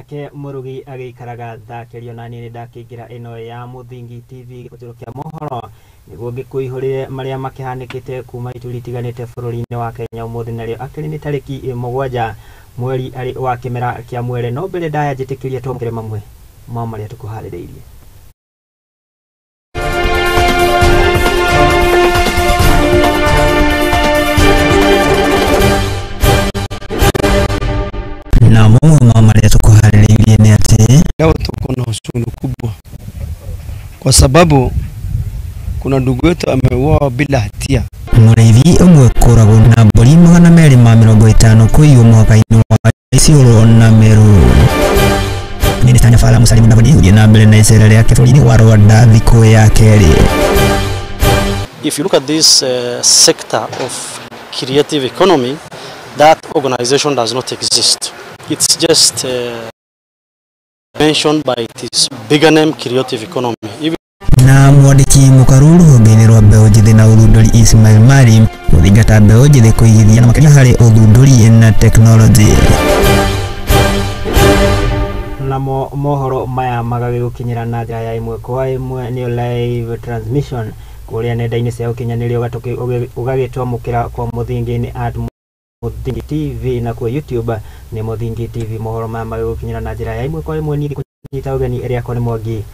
Nake Murugi agĩikaraga thakerio na niĩ nĩndakĩingĩra ĩno ya Mũthingi TV gĩkũtĩro kĩa mohoro nĩguo ngĩkũihũrĩre marĩa makĩhanĩkĩte kuma ituri itiganĩte bũrũri-inĩ wa Kenya ũmũthĩ narĩo akĩrĩ nĩ tarĩki 7 mweri arĩ wa kĩmera kĩa mwere. No mbere ndaya njĩtĩkĩrie twamũkĩre mamwe ma marĩa tũkũharĩrĩirie. Na mamwe marĩa tũkũharĩrĩirie nĩ atĩ leo tuko na huzuni kubwa kwa sababu kuna ndugu wetu ameuawa bila hatia. Mũrĩithi ũmwe kũragwo na mbũri 250 kũiywo mũhaka-inĩ wa Isiolo na Meru. Minista Nyafala Musalia Mudavadi gũthiĩ na mbere na icera rĩake bũrũri-inĩ wa Rwanda thikũ ya kerĩ. If you look at this sector of creative economy, that organization does not exist. It's just mentioned by its bigger name, creative economy. Even na mwandĩki mũkaru rũhonge-inĩ rwa mbeũ njĩthĩ na ũthundũri Ismail Mari gũthingata mbeũ njĩthĩ kũigithia na makĩria harĩ ũthundũri na tekinoronjĩ. Namo mohoro maya magagĩgũkinyĩra na njĩra ya ĩmwe kwa ĩmwe nĩyo live transmission kũrĩa nenda-inĩ cia ũkinyanĩria ũgagĩtwamũkĩra kwa Mũthingi-inĩ at Mũthingi TV na kwa YouTube nĩ Mũthingi TV. Mohoro maya magagĩgũkinyĩra na njĩra ya ĩmwe kwa ĩmwe niĩ kũnyita ũgeni ĩrĩa nĩ Mwangi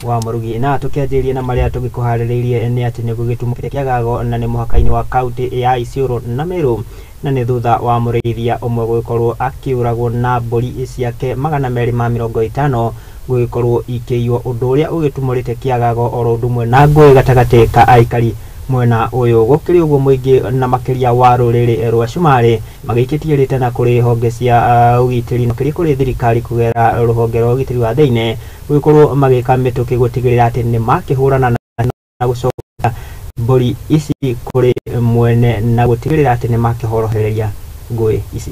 wa Murugi. Na tukianjĩrĩria na marĩa tũgĩkũharĩrĩirie nĩ atĩ nĩ gũgĩtumũkĩte kĩagago na nĩ mũhaka-inĩ wa kaunti ya Isiolo na Meru na nĩ thutha wa mũrĩithia ũmwe gũgĩkorwo akĩũragwo na mbũri ciake 250 gũgĩkorwo ikĩiywo, ũndũ ũrĩa ũgĩtumũrĩte kĩagago oro ũndũ ũmwe na ngũĩ gatagatĩ ka aikari mwena ũyũ. Gũkĩrĩ ũguo mũingĩ na makĩria wa rũrĩrĩ rwa Cumarĩ magĩikĩtie rĩtana kũrĩ honge cia ũgitĩri na makĩria kũrĩ thirikari kũgerera rũhonge rwa ũgitĩri wa thĩinĩ gũgĩkorwo magĩka mĩtũkĩ gũtigĩrĩra atĩ nĩ makĩhũrana na gũcokia mbũri ici kũrĩ mwene na gũtigĩrĩra atĩ nĩ makĩhorohereria ngũĩ ici.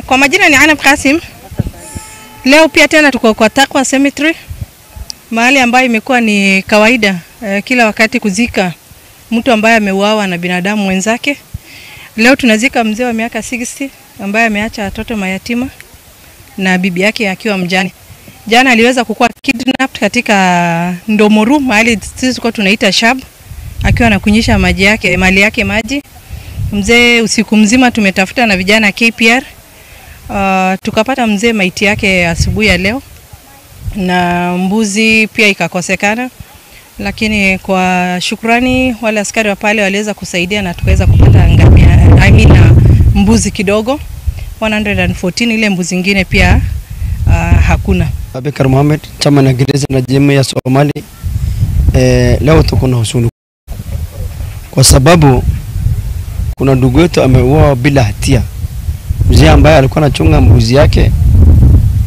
Kwa majina ni Anab Kasim. Leo pia tena tuko kwa Takwa Cemetery, mahali ambayo imekuwa ni kawaida kila wakati kuzika mtu ambaye ameuawa na binadamu wenzake. Leo tunazika mzee wa miaka 60 ambaye ameacha watoto mayatima na bibi yake akiwa mjane. Jana aliweza kukua kidnapped katika Ndomoru, mahali sisi kwa tunaita Shab, akiwa anakunyisha maji yake, mali yake maji. Mzee usiku mzima tumetafuta na vijana KPR. Tukapata mzee maiti yake asubuhi ya leo na mbuzi pia ikakosekana, lakini kwa shukrani wale askari wa pale waliweza kusaidia na tukaweza kupata ngamia, mbuzi kidogo 114, ile mbuzi nyingine pia hakuna. Abubakar Mohamed, chama na gereza na jamii ya Somali. Leo tuko na huzuni kwa sababu kuna ndugu wetu ameuawa bila hatia. Mzee ambaye alikuwa anachunga mbuzi yake,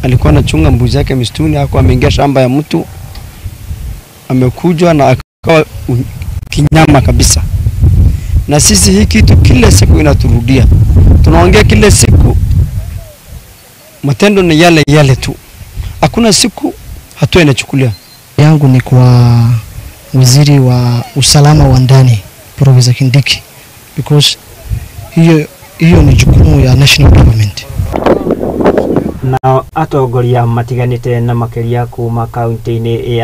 alikuwa anachunga mbuzi yake msituni, hakuwa ameingia shamba ya mtu, amekuja na akawa kinyama kabisa. Na sisi hii kitu kila siku inaturudia, tunaongea kila siku, matendo ni yale yale tu, hakuna siku hatua inachukuliwa. Yangu ni kwa waziri wa usalama wa ndani Profesa Kindiki, because hiyo ni jukumu ya national government. Nao atongoria matiganĩte na makĩria kuma kaunti-inĩ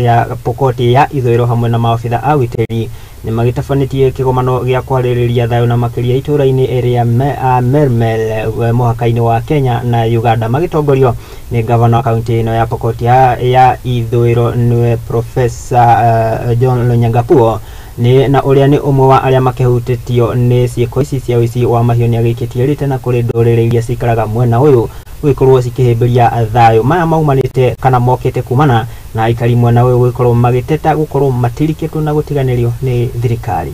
ya Pokot ya Ithũĩro hamwe na maobitha a ũgitĩri nĩ magĩtabanĩtie kĩgomano gĩa kwarĩrĩria thayũ na makĩria itũũra-inĩ rĩa Mermel mũhaka-inĩ wa Kenya na Uganda magĩtongorio nĩ gavana wa kaunti ĩno ya Pokot ya Ithũĩro nĩwe Profesa John Lonyangapuo na ũrĩa nĩ ũmwe wa arĩa makĩhutĩtio nĩ ciĩko ici cia ũici wa mahiũ nĩ agĩikĩtie rĩtana kũrĩ ndũrĩrĩ iria cikaraga mwena ũyũ gũgĩkorwo cikĩhĩmbĩria thayũ. Maya maumanĩte kana mokĩte kumana na aikari mwena ũyũ gũgĩkorwo magĩteta gũkorwo matirikĩtwo na gũtiganĩrio nĩ thirikari.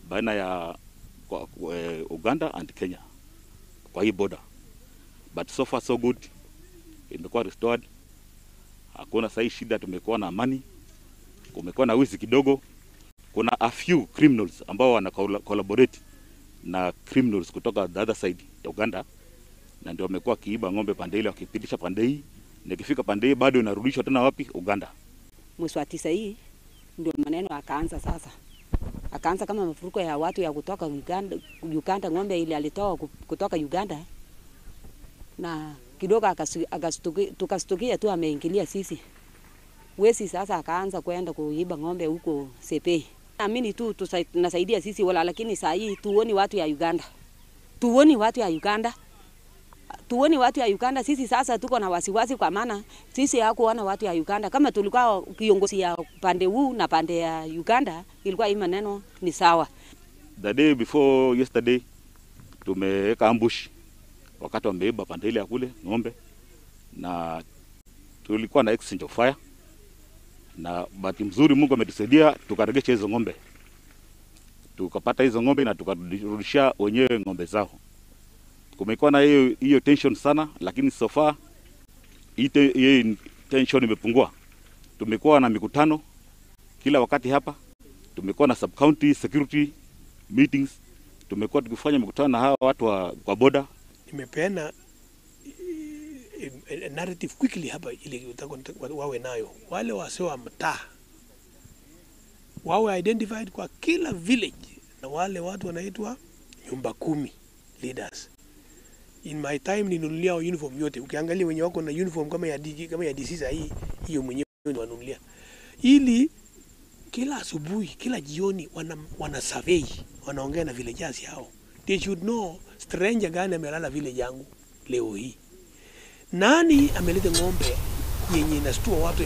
Baina ya Uganda and Kenya kwa hii border, but so far so good, imekuwa restored. Hakuna sahi shida, tumekuwa na amani, kumekuwa na wizi kidogo. Kuna a few criminals ambao wana collaborate na criminals kutoka the other side ya Uganda, na ndio wamekuwa kiiba ng'ombe pande ile wakipitisha pande hii, na ikifika pande hii bado inarudishwa tena wapi? Uganda. Mwezi wa 9 hii Ndio maneno akaanza sasa. Akaanza kama mafuriko ya watu ya kutoka Uganda, ng'ombe ile alitoa kutoka Uganda. Na kidogo tukastukia tu ameingilia sisi. Wesi sasa akaanza kwenda kuiba ng'ombe huko Sepei. Naamini tu tunasaidia sisi wala, lakini saa hii tuoni watu ya Uganda. Tuoni watu ya Uganda. Tuoni watu ya Uganda. Sisi sasa tuko na wasiwasi kwa maana sisi hakuona watu ya Uganda. Kama tulikuwa kiongozi ya pande huu na pande ya Uganda, ilikuwa hii maneno ni sawa. The day before yesterday tumeweka ambush wakati wameiba pande ile ya kule ng'ombe, na tulikuwa na exchange of fire, na bahati mzuri Mungu ametusaidia tukaregesha hizo ng'ombe. Tukapata hizo ng'ombe na tukarudisha wenyewe ng'ombe zao. Kumekuwa na hiyo tension sana, lakini so far hiyo tension imepungua. Tumekuwa na mikutano kila wakati hapa, tumekuwa na sub county security meetings, tumekuwa tukifanya mikutano na hawa watu wa border. Nimepeana narrative quickly hapa ili wawe nayo. Wale wasio wa mtaa wawe identified kwa kila village, na wale watu wanaitwa nyumba 10 leaders. In my time ninunulia uniform yote. Ukiangalia wenye wako na uniform kama ya DG, kama ya DC hii, hiyo mwenyewe wanunulia. Ili kila asubuhi, kila jioni wana survey, wanaongea na villagers yao. They should know stranger gani amelala village yangu leo hii. Nani ameleta ng'ombe yenye inastua watu.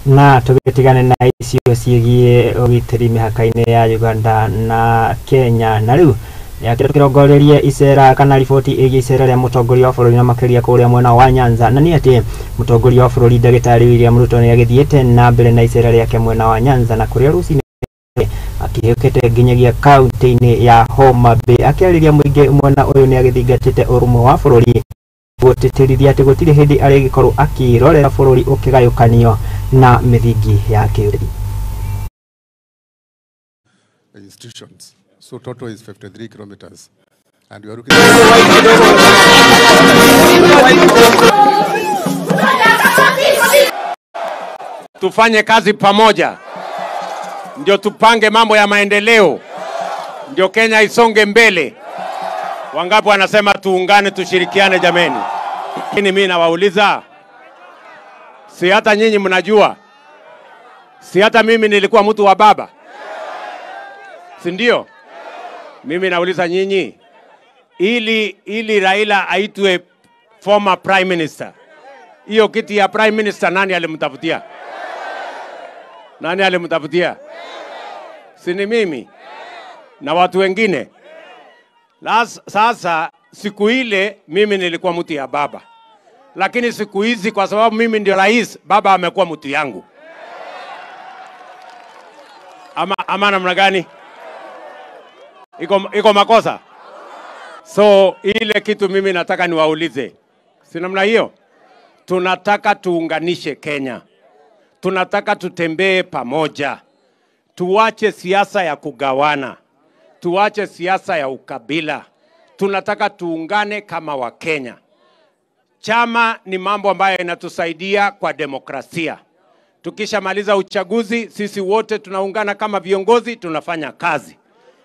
Na tugitigane na icio ciĩgiĩ ũgitĩri mĩhaka-inĩ ya Uganda na Kenya. Na rĩu tukirongorerie icera kana riboti ĩgiĩ icera rĩa mũtongoria wa bũrũri na makĩria kũrĩa mwena wa Nyanza. Na nĩ atĩ mũtongoria wa bũrũri Ndagĩtarĩ William Ruto nĩ agĩthiĩte na mbere na icera rĩake mwena wa Nyanza, na kũrĩa rũcinĩ akĩhĩkĩte nginyagia kaunti-inĩ ya Homa Bay. Akĩarĩria mũingĩ mwena ũyũ nĩ agĩthingatĩte ũrũmwe wa bũrũri, gũtĩtĩrithia atĩ gũtirĩ hĩndĩ arĩgĩkorwo akĩrorera bũrũri ũkĩgayũkanio na mĩthingi ya kĩũrĩri. Institutions. So total is 53 kilometers. And we are looking Tufanye kazi pamoja, ndio tupange mambo ya maendeleo, ndio Kenya isonge mbele. Wangapi wanasema tuungane, tushirikiane jameni? Lakini mimi nawauliza, si hata nyinyi mnajua, si hata mimi nilikuwa mtu wa baba, si ndio? Mimi nauliza nyinyi, ili Raila aitwe former prime minister, hiyo kiti ya prime minister nani alimtafutia? Nani alimtafutia? Si ni mimi na watu wengine? Sasa siku ile mimi nilikuwa mtu ya baba, lakini siku hizi kwa sababu mimi ndio rais, baba amekuwa mtu yangu. Ama namna gani? Iko makosa? So ile kitu mimi nataka niwaulize, si namna hiyo? Tunataka tuunganishe Kenya, tunataka tutembee pamoja, tuache siasa ya kugawana, tuache siasa ya ukabila. Tunataka tuungane kama Wakenya. Chama ni mambo ambayo inatusaidia kwa demokrasia. Tukishamaliza uchaguzi, sisi wote tunaungana kama viongozi, tunafanya kazi.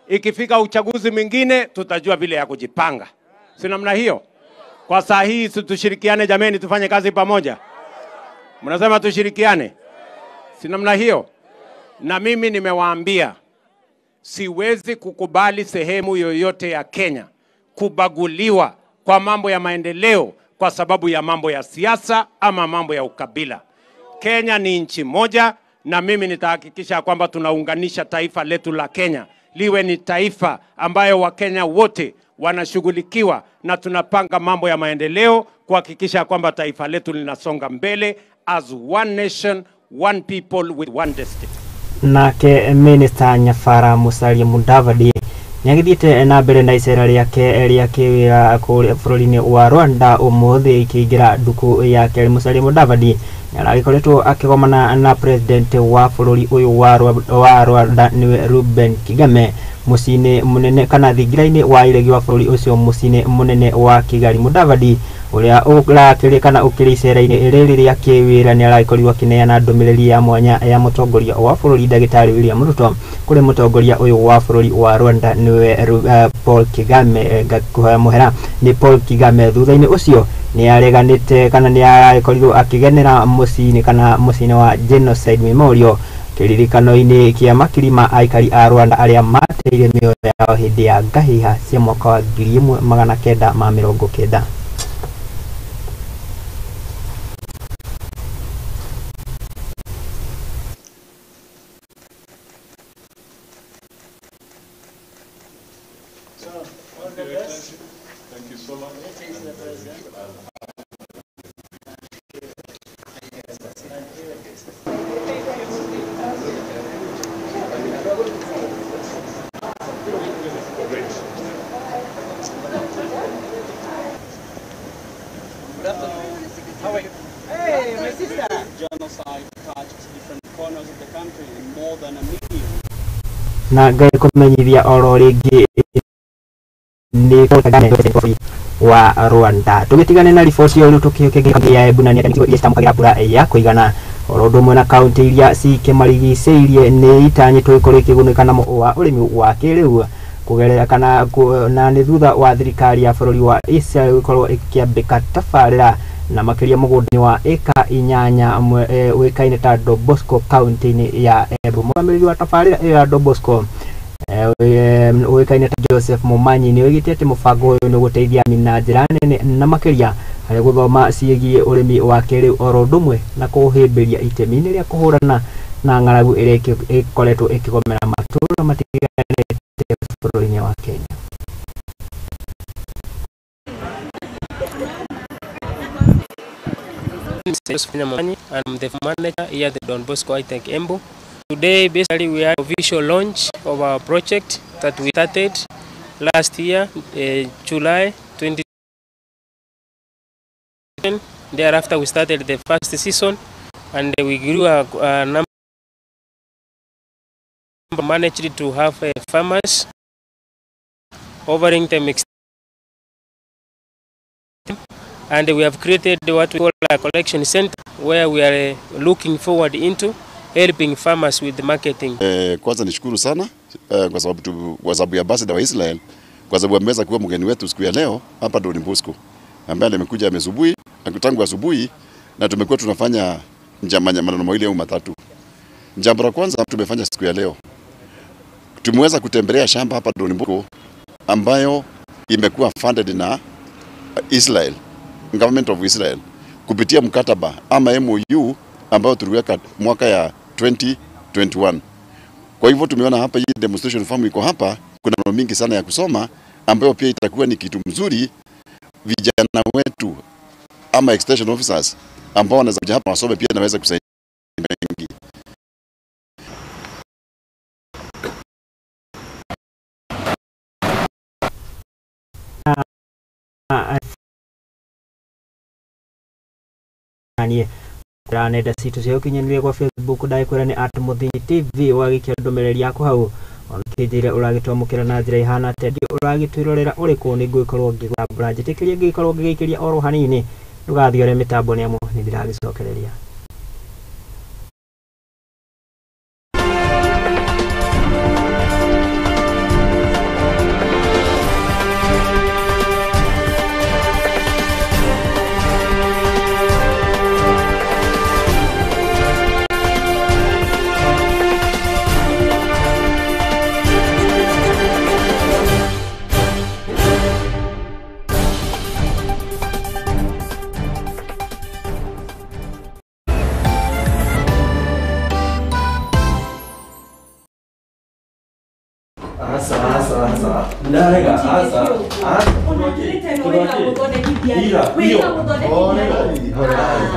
Ikifika uchaguzi mwingine, tutajua vile ya kujipanga. Si namna hiyo? Kwa saa hii tushirikiane jameni, tufanye kazi pamoja. Mnasema tushirikiane? Si namna hiyo? Na mimi nimewaambia, siwezi kukubali sehemu yoyote ya Kenya kubaguliwa kwa mambo ya maendeleo kwa sababu ya mambo ya siasa ama mambo ya ukabila. Kenya ni nchi moja, na mimi nitahakikisha kwamba tunaunganisha taifa letu la Kenya liwe ni taifa ambayo Wakenya wote wanashughulikiwa, na tunapanga mambo ya maendeleo kuhakikisha kwamba taifa letu linasonga mbele as one nation, one people with one destiny. Nake Minister Nyafara Musalia Mudavadi nĩagĩthiĩte na mbere na icera rĩake rĩa kĩwĩra kũrĩa bũrũri-inĩ wa Rwanda ũmũthĩ ikĩingĩra ndukũ ya kerĩ. Musalia Mudavadi nĩaragĩkoretwo akĩgomana na president wa bũrũri ũyũ wa Rwanda nĩwe Ruben Kagame, Muciĩ-inĩ munene kana thingira-inĩ wa iregi wa bũrũri ũcio muciĩ-inĩ munene wa Kigali. Mudavadi ũrĩa ũrakĩrĩ kana ũkĩrĩ icera-inĩ rĩrĩ rĩa kĩwĩra nĩ aragĩkorirwo akĩneana ndũmĩrĩri ya mwanya ya mũtongoria wa bũrũri ndagĩtarĩ William Ruto kũrĩ mũtongoria ũyũ wa bũrũri wa Rwanda nĩwe Paul Kagame. Ngakuhoya mũhera nĩ Paul Kagame. Thutha-inĩ ũcio nĩ areganĩte kana nĩ aragĩkorirwo akĩgenera mũciĩ-inĩ kana mũciĩ-inĩ wa Genocide Memorial kĩririkano-inĩ kĩa makiri ma aikari a Rwanda arĩa mateire mĩoyo yao hĩndĩ ya ngahiha cia mwaka wa 1990. Thank you so much. Good afternoon. How are you? Hey, my sister. Genocide touched different corners of the country and more than a million. Na ngĩkũmenyithia oro rĩngĩ nĩ wa Rwanda. Tũgĩtigane na riboti ĩyo rĩu tũkĩũke ya Embu na nĩ iria citamũkagĩra mbura ya kũigana oro ũndũ ũmwe na kaunti iria cikĩmarigicĩirie nĩ itanyĩtwo ĩkorwo ĩkĩgunĩka na wa ũrĩmi wa kĩrĩu kugerera kana na nĩ thutha wa thirikari ya bũrũri wa Israel gũkorwo ĩkĩambĩka tabarĩra na makĩria mũgũnda-inĩ wa ĩka 8 ũĩkaine ta Don Bosco kaunti-inĩ ya Embu. Mũrũgamĩrĩri wa tabarĩra ĩyo ya Don Bosco ũĩkaine ta Joseph Momanyi nĩ oigĩte atĩ mũbango ũyũ nĩ ũgũteithia arĩmi na njĩra nene na makĩria harĩ gũthoma ciĩgiĩ ũrĩmi wa kĩrĩu oro ũndũ ũmwe na kũhĩmbĩria itemi-inĩ rĩa kũhũrana na ng'aragu ĩrĩa ĩkoretwo ĩkĩgomera matũũra matiganĩte bũrũri-inĩ wa Kenya. I'm the manager here at the Don Bosco High-Tech Embu. Today, basically, we are official launch of our project that we started last year, July 2010. Thereafter, we started the first season, and we grew a number, managed to have farmers offering them, and we have created what we call a collection center where we are looking forward into helping farmers with the marketing. Kwanza nishukuru sana kwa sababu ya ambassador wa Israel, kwa sababu ameweza kuwa mgeni wetu siku ya leo hapa Don Bosco, ambaye amekuja asubuhi, tangu asubuhi, na tumekuwa tunafanya maneno mawili au matatu. Jambo la kwanza tumefanya siku ya leo, tumeweza kutembelea shamba hapa Don Bosco ambayo imekuwa funded na Israel, government of Israel, kupitia mkataba ama MOU ambayo tuliweka mwaka ya 2021. Kwa hivyo tumeona hapa hii demonstration farm iko hapa, kuna mambo mingi sana ya kusoma ambayo pia itakuwa ni kitu mzuri vijana wetu ama extension officers ambao wanaweza kuja hapa wasome pia naweza kusaidia wengi. Nenda citũ cia ũkinyanĩria kwa Facebook ndaĩkwĩra nĩ @Mũthingi TV wagĩkia ndũmĩrĩri yaku hau onakĩnjĩre ũragĩtwamũkĩra na njĩra ihana atĩa ũragĩtwĩrorera ũrĩkũ nĩ ngũgĩkorwo ngĩgũtambũra njĩtĩkĩrie ngĩgĩkorwo ngĩgĩikĩria oro hanini ndũgathiore mĩtambo nĩ amu nĩ ndĩragĩcokereria.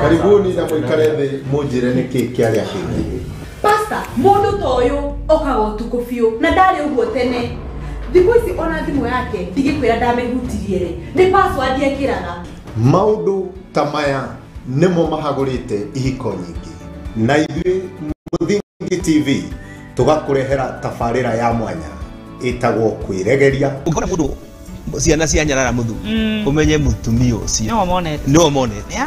Karibuni na mwikare thĩ mũnjĩre nĩkĩ kĩarĩa kĩngĩ. Pastor, mũndũ ta ũyũ okaga ũtukũ biũ na ndarĩ ũguo tene. Thikũ ici ona thimũ yake ndigĩkwĩra ndamĩhutirie rĩ, nĩ password ekĩraga. Maũndũ ta maya nĩmo mahagũrĩte ihiko nyingĩ. Na ithuĩ Mũthingi TV tũgakũrehera tabarĩra ya mwanya. Ĩtagwo kwĩregeria. Ũngĩkora mũndũ ciana cia nyarara mũthu ũmenye mũtumia ũcio nĩwe monete.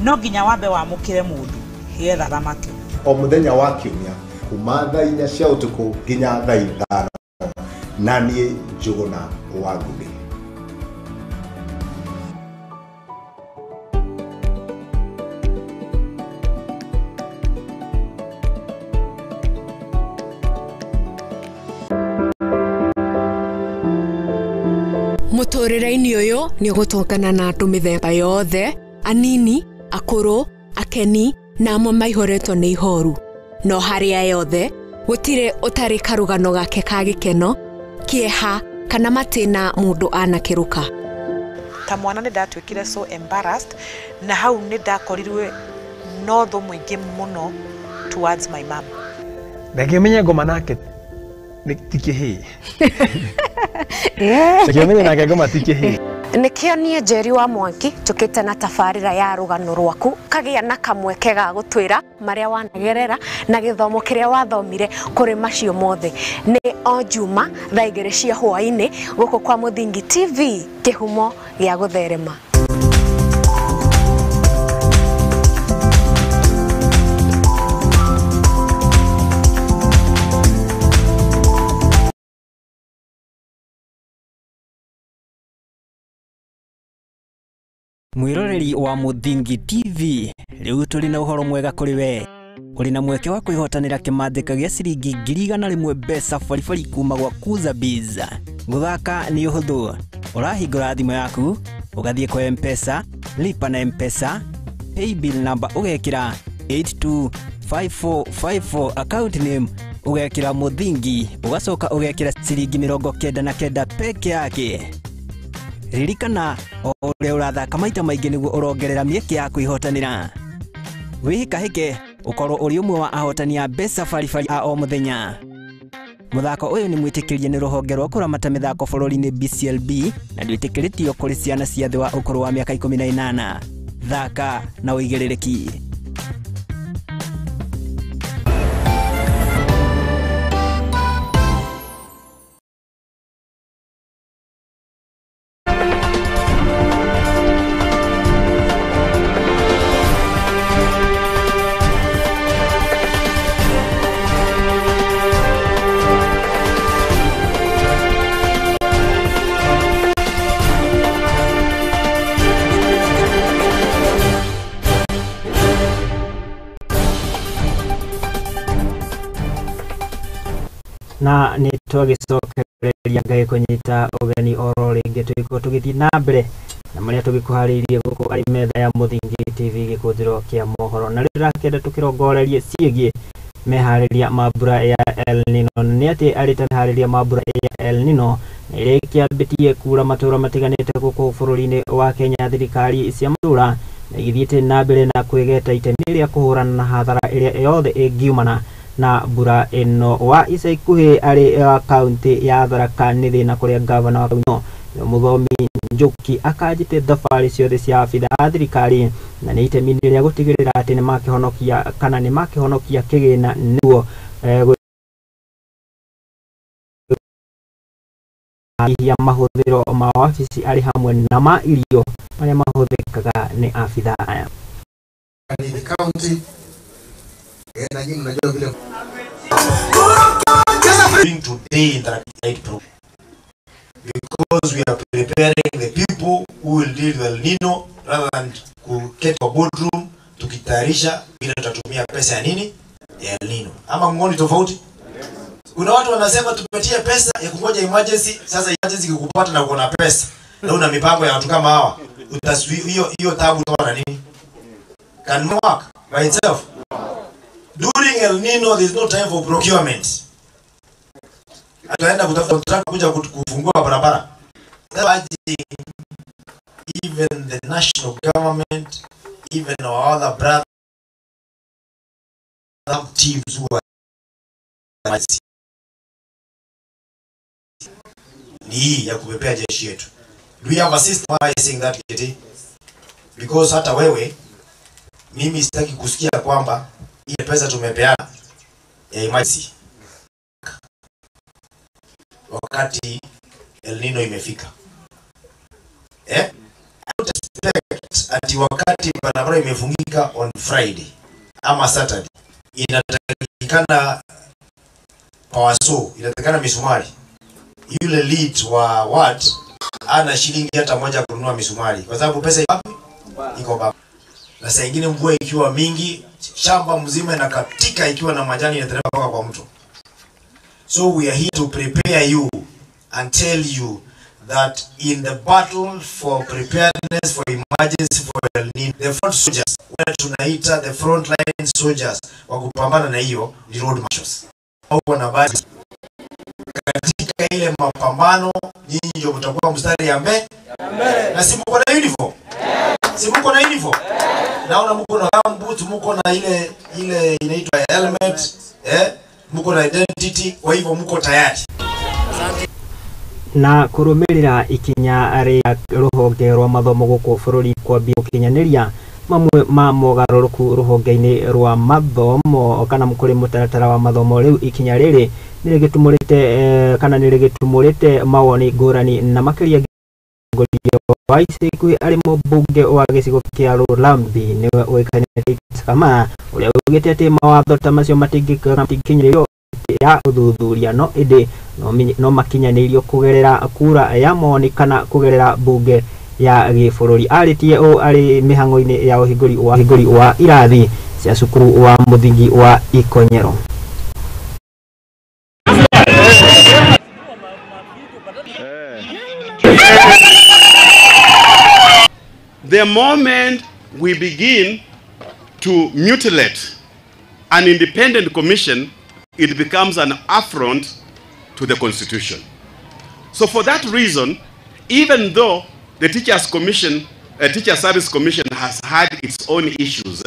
No nginya wambe wamũkĩre mũndũ getha thamake. O mũthenya wa kiumia kuma thaa 4 cia ũtukũ nginya thaa 5 na niĩ Njũgũna wa Ngũgĩ. Mũtũrĩre-inĩ ũyũ nĩ ũgũtũngana na andũ mĩthemba yothe, anini, akũrũ, akeni na amwe maihũrĩtwo nĩ ihoru. No harĩa yothe gũtirĩ ũtarĩ karũgano gake ka gĩkeno, kĩeha kana matĩna mũndũ anakĩrũka. Ta mwana nĩ ndatuĩkire so embarrassed na hau nĩ ndakorirwe no thũ mũingĩ mũno towards my mom. Ndangĩmenya ngoma nake nĩ ti kĩhĩĩ. Ndangĩmenya nake ngoma ti kĩhĩĩ. Nĩkĩo niĩ Njeri wa Mwangi njũkĩte na tabarĩra ya rũgano rwaku kagĩa na kamweke ga gũtwĩra marĩa wanagerera na gĩthomo kĩrĩa wathomire kũrĩ macio mothe. Nĩ o Juma thaa 2 cia hwaĩ-inĩ gũkũ kwa Mũthingi TV, kĩhumo gĩa gũtherema. Mwiroreri wa Mũthingi TV, rĩu tũrĩ na ũhoro mwega kũrĩ we. Ũrĩ na mweke wa kwĩhotanĩra kĩmandĩka gĩa ciringi 100,000 mbeca baribari kuma gwa Kuza Biz. Gũthaka nĩ ũhũthũ. Ũrahingũra thimũ yaku, ũgathiĩ kwa M-Pesa, lipa na M-Pesa, paybill number ũgekĩra 825454, account name ũgekĩra Mũthingi, ũgacoka ũgekĩra ciringi 99 peke yake. Ririkana o ũrĩa ũrathaka maita maingĩ nĩguo ũrongerera mĩeke ya kwĩhotanĩra. Wĩhĩkahĩke ũkorwo ũrĩ ũmwe wa ahotani a mbeca baribari a o mũthenya. Mũthako ũyũ nĩ mwĩtĩkĩrie nĩ rũhonge rwa kũramata mĩthako bũrũri-inĩ BCLB na ndwĩtĩkĩrĩtio kũrĩ ciana cia thĩ wa ũkũrũ wa mĩaka 18. Thaka na ũigĩrĩrĩki. Na nĩ twagĩcokereria Ngai kũnyita ũgeni oro rĩngĩ tũgĩkorwo tũgĩthiĩ na mbere na marĩa tũgĩkũharĩirie gũkũ arĩ metha ya Mũthingi TV gĩkũnjĩro kĩa mohoro. Na rĩu ndĩrakĩenda tũkĩrongorerie ciĩgiĩ meharĩria ma mbura ya El Nino. Nĩ atĩ arĩ ta meharĩria ma mbura ya El Nino na ĩrĩa ĩkĩambĩtie kura matũra matiganĩte gũkũ bũrũri-inĩ wa Kenya, thirikari cia matũra na igĩthiĩte na mbere na kwĩgeta itemi rĩa kũhũrana na hathara ĩrĩa yothe ĩngiumana na mbura ĩno. Wa ica ikuhĩ arĩ kaunti ya Tharaka Nithi na kũrĩa gavana wa kaunti Mũthomi Njoki akanjĩte thabarĩ ciothe cia abitha a thirikari na nĩ itemi rĩa gũtigĩrĩra atĩ nĩ makĩhonokia kana nĩ makĩhonokia kĩgĩna nĩguo kũnyihia mahũthĩro ma wabici arĩ hamwe na ma irio marĩa mahũthĩkaga nĩ abitha aya. County na nyinyi mnajua vile today in the night program because we are preparing the people who will deal with El Nino rather than kuketi kwa boardroom tukitayarisha bila tutatumia pesa ya nini ya El Nino. Ama mngoni tofauti? Kuna watu wanasema tumetia pesa ya kungoja emergency. Sasa emergency ikikupata na uko na pesa na una mipango ya watu kama hawa, hiyo hiyo tabu utaona nini? Can work by itself. During El Nino there is no time for procurement. Ataenda kutafuta contract kuja kufungua barabara. Even the national government, even our other brother teams who are ni hii ya kupepea jeshi yetu. Do we have a system saying that Kitty? Because hata wewe mimi sitaki kusikia kwamba ile pesa tumepeana ya emergency. wakati El Nino imefika. I don't expect ati wakati barabara imefungika on Friday ama Saturday inatakikana power saw, inatakikana misumari. Yule lead wa ward ana shilingi hata moja kununua misumari kwa sababu pesa wapi? Iko baba. Na saa nyingine mvua ikiwa mingi, shamba mzima inakatika ikiwa na majani inateremka mpaka kwa mto. So we are here to prepare you and tell you that in the battle for preparedness for emergency for El Nino, the front soldiers, wale tunaita the front line soldiers wa kupambana na hiyo ni road marshals. Au na basi katika ile mapambano, nyinyi ndio mtakuwa mstari ya mbele. Na si mko na uniform? Si mko na uniform? Naona mko na gumboot, mko na ile inaitwa helmet, mko na identity, kwa hivyo mko tayari. Na kurumirira ikinya ria ruhonge rwa mathomo guku bururi kwambia gukinyaniria mamwe ma mogarũrũku ruhonge-inĩ rwa mathomo kana kũrĩ mũtaratara wa mathomo rĩu ikinya rĩrĩ nĩrĩgĩtumũrĩte kana nĩrĩgĩtumũrĩte mawoni ngũrani na makĩria wa ica ikuhĩ arĩ mũmbunge wa gĩcigo kĩa Lurambi nĩwe ũĩkaine kama ũrĩa ugĩte atĩ mawatho ta macio matingĩkinyĩrio ya ũthuthuria no ĩndĩ no makinyanĩirio kũgerera kura ya mawoni kana kũgerera bunge ya gĩbũrũri. Arĩtie ũũ arĩ mĩhang'o-inĩ ya ũhingũri wa irathi cia cukuru wa mũthingi wa Ikonyero. The moment we begin to mutilate an independent commission, it becomes an affront to the Constitution. So for that reason, even though the Teachers Commission, Teacher Service Commission has had its own issues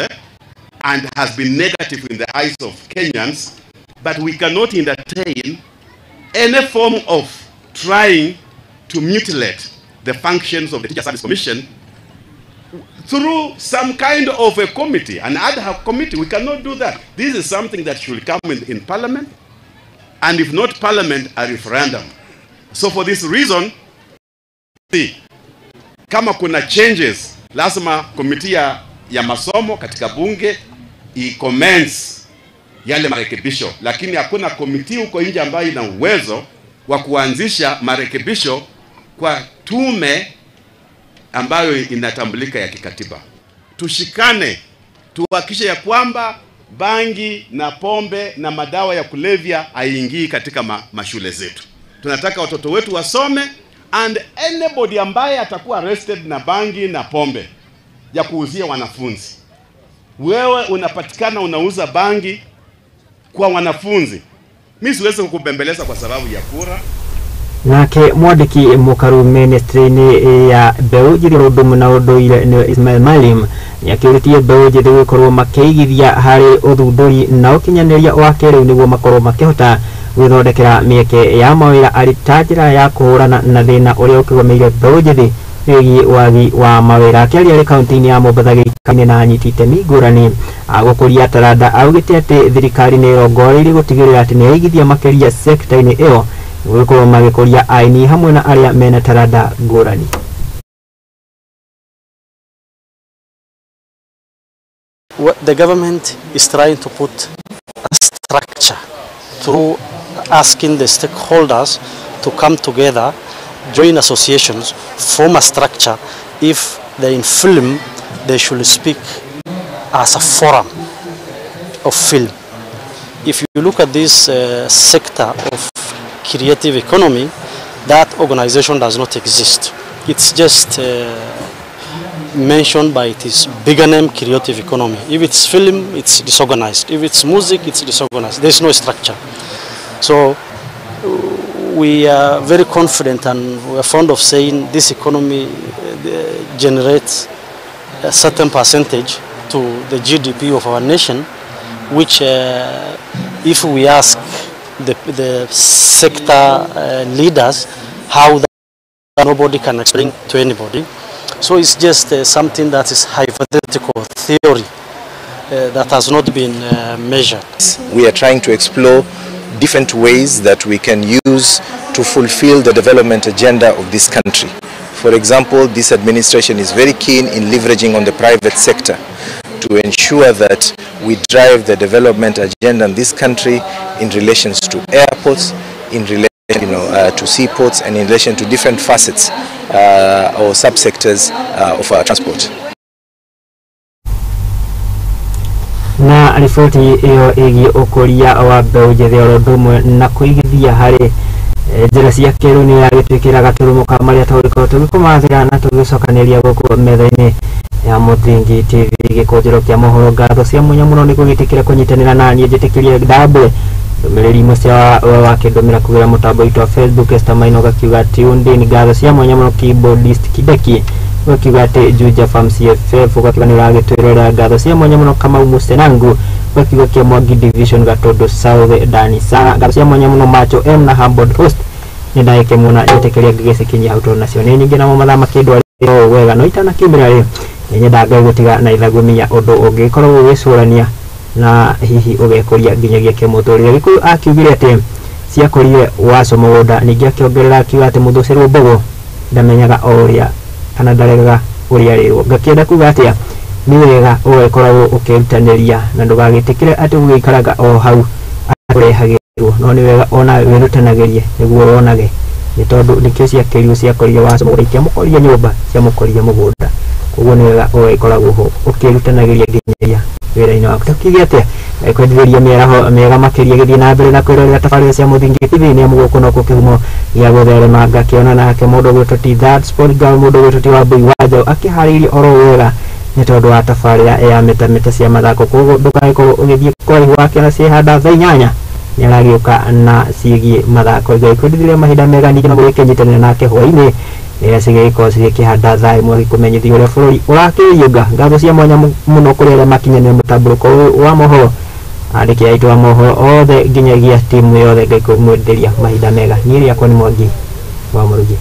and has been negative in the eyes of Kenyans, but we cannot entertain any form of trying to mutilate the functions of the Teacher Service Commission through some kind of a committee, an ad hoc committee. We cannot do that. This is something that should come in Parliament, and if not Parliament, a referendum. So for this reason, see, kama kuna changes, lazima komiti ya masomo katika bunge i-commence yale marekebisho, lakini hakuna komiti huko nje ambayo ina uwezo wa kuanzisha marekebisho kwa tume ambayo inatambulika ya kikatiba. Tushikane, tuhakikishe ya kwamba bangi na pombe na madawa ya kulevya haingii katika mashule zetu. Tunataka watoto wetu wasome, and anybody ambaye atakuwa arrested na bangi na pombe ya kuuzia wanafunzi, wewe unapatikana unauza bangi kwa wanafunzi, mimi siwezi kukubembeleza kwa sababu ya kura. Nake mwandĩki mũkaru ministry-inĩ ya mbeũ njĩthĩ ũndũ na ũndũire nĩ Ismail Malim nĩakĩũrĩtie mbeũ njĩthĩ gũkorwo makĩigithia harĩ ũthundũri na ũkinyanĩria wa kĩrĩu nĩguo makorwo makĩhota gwĩthondekera mĩeke ya mawĩra arĩ ta njĩra ya kũhũrana na thĩna ũrĩa ũkĩgomeire mbeũ njĩthĩ wĩgiĩ wagi wa mawĩra. Akĩaria arĩ kaunti-inĩ ya Mombatha gĩikainĩ na anyiti itemi ngũrani agũkũria taranda augĩte atĩ thirikari nĩ ĩrongoreirie gũtigĩrĩra atĩ nĩyaigithia makĩria sekta-inĩ ĩyo gũkorwo magĩkũria aini hamwe na arĩa mena taranda ngũrani. What the government is trying to put a structure through asking the stakeholders to come together, join associations, form a structure. If they're in film, they should speak as a forum of film. If you look at this sector of creative economy, that organization does not exist. It's just mentioned by its bigger name, creative economy. If it's film, it's disorganized. If it's music, it's disorganized. There's no structure. So we are very confident and we are fond of saying this economy generates a certain percentage to the GDP of our nation, which if we ask the sector leaders how that, nobody can explain to anybody. So it's just something that is hypothetical theory that has not been measured. We are trying to explore different ways that we can use to fulfill the development agenda of this country. For example, this administration is very keen in leveraging on the private sector to ensure that we drive the development agenda in this country in relations to airports, in relation to seaports, and in relation to different facets or subsectors of our transport. Na riboti ĩyo ĩgiĩ ũkũria wa mbeũ njĩthĩ oro ũndũ ũmwe na kũigithia harĩ njĩra cia kĩrĩu nĩ yagĩtwĩkĩra gaturumo ka marĩa tũgĩkorwo tũgĩkũmathĩra na tũgĩcokanĩria gũkũ metha-inĩ ya Mũthingi TV gĩkũnjĩro kĩa mohoro. Ngatho cia mwanya mũno nĩ gũgĩtĩkĩra kũnyitanĩra na niĩ njĩtĩkĩrie ndambũre ndũmĩrĩri imwe cia wakĩndũmĩra kũgerera mũtambo witũ wa Facebook. Esther Maina ũgakiuga tuned in. Ngatho cia mwanya mũno keyboardist Kideki ũgakiuga atĩ Juja Farm CFF ũgakiuga nĩ ũragĩtwĩrorera. Ngatho cia mwanya mũno Kamau Musenangu ũgakiuga kĩa Mwangi Division Gatundu South Dani Sara. Ngatho cia mwanya mũno Macho M na Humble Host nĩ ndagĩkĩmuona njĩtĩkĩria ngĩgĩcikinyia hau tondũ nacio nĩ nyingĩ namo mathaa makĩndwarĩra ũũ wega no itanakiumĩra rĩ nĩnyendaga Ngai gũtiga na ithagumia ũndũ ũngĩkorwo ũgĩcũrania na hihi ũgekũria nginyagia kĩmũtũrĩre. Gĩkũyũ akiugire atĩ ciakũrire waco mũgũnda, ningĩ akĩongerera akiuga atĩ mũthũcĩrwo mbũgũ ndamenyaga o ũrĩa kana ndaregaga ũrĩa arĩrwo. Ngakĩenda kuga atĩa, nĩ wega ũgagĩkoragwo ũkĩrutanĩria na ndũgagĩtĩkĩre atĩ ũgĩikaraga o hau ũrehagĩrwo, no nĩ wega ona wĩrutanagĩrie nĩguo wonage, nĩ tondũ nĩkĩo ciakĩrirwo ciakũrire waco mũgũnda, itiamũkoria nyũmba, ciamũkoria mũgũnda. Koguo nĩ wega ũgagĩkoragwo ho ũkĩrutanagĩria nginyagia wĩra-inĩ waku. Tũkiuge atĩa, kwendithĩria mĩaraho mĩega makĩria gĩthiĩ na mbere na kwĩrorera tabarĩra cia Mũthingi TV nĩ amu gũkũ nokuo kĩhumo gĩa gũtherema. Ngakĩona nake mũndũ ũgwĩtwo ti That Sport Girl, mũndũ ũgwĩtwo ti Wambui Wanjaũ akĩharĩirie oro wega nĩ tondũ wa tabarĩra ya mĩtamĩta cia mathako. Koguo ndũgagĩkorwo ũgĩthiĩ kũraihu wake na ciĩhanda thaa 8 nĩ aragĩũka na ciĩgiĩ mathako. Ngai kwendithĩria mahinda mega, ningĩ no mũgĩkĩnyitanĩra nake hwaĩ-inĩ rĩrĩa cigĩgĩkorwo cigĩkĩhanda thaa 1 gĩkũmenyithia ũrĩa bũrũri ũrakĩriũnga. Ngatho cia mwanya mũno kũrĩ arĩa makinyanĩire mũtambũrũko ũyũ wa mohoro, andĩki aitũ a mohoro othe nginyagia timu yothe. Ngai kũmwenderia mahinda mega. Niĩ rĩakwa nĩ Mwangi wa Mũrugĩ.